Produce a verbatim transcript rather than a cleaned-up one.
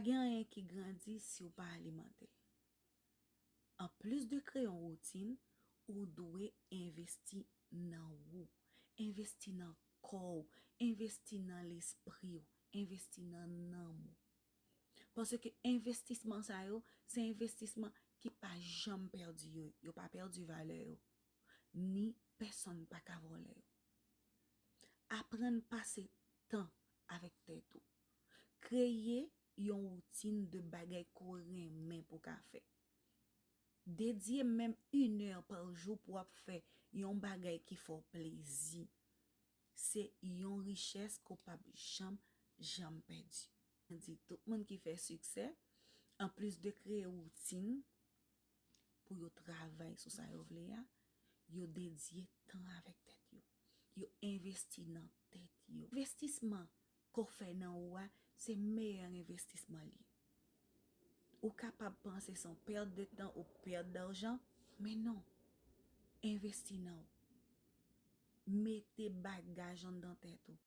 Gen anyen ki grandi si w pa alimante l. Anplis de kreye yon woutin, ou dwe envesti nan ou. Envesti nan kò w, envesti nan lespri w, envesti nan nanm ou. Paske envestisman sa yo, se envestisman ki pa janm pèdi yo. Yo pa pèdi valè yo. Ni pèsonn pa ka vòlè yo. Aprann pase tan avèk tèt ou. Kreye yon woutin de bagay ke w renmen pou w ka fè. Dedye menm inè pa jou pou w ap fè yon bagay ki fè w plezi. Se yon richès ke w p ap janm, janm pèdi. Mwen di tout moun ki fè siksè, anplis de kreye woutin pou yo travay sou sa yo vle a, yo dedye tan avèk tèt yo. Yo envesti nan tèt yo. Envestisman ke w fè nan ou a, se meyè envestisman li ye. Ou kapab panse se yon pèt de tan ou pèt dajan, men non. Envesti nan ou. Mete bagaj anndan tèt ou.